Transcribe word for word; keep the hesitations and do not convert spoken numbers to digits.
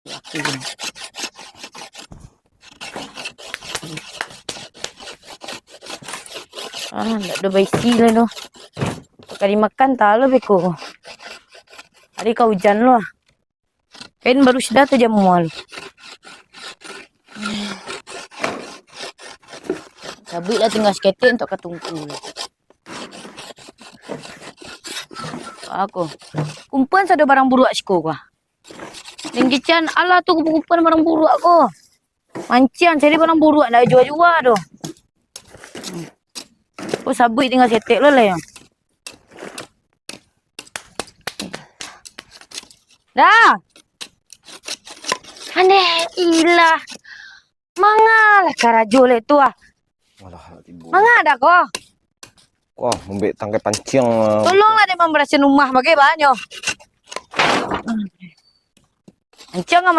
Ah, ndak ado baisi lah tu. Ka dimakan talo beko. Ari ka ujan lo. Kain baru sudah tajamua lo. Sabuik lah tingga saketek untuak ka tungku. Ako. Kumpuan sado barang buruak siko ko. Dengkican alah tu kumpuan barang buruak ko. Manciang cari barang buruak ndak jua-jua tu. Ko sabuik tingga saketek lo lah yo. Dah. Aneh ilah. Mangalah karajo lek tu ah. Alah, tibo. Manga dah ko? Wah, mambek tangkai panciang. Tolonglah dek mambarasian rumah bagai banyo. Panciang ah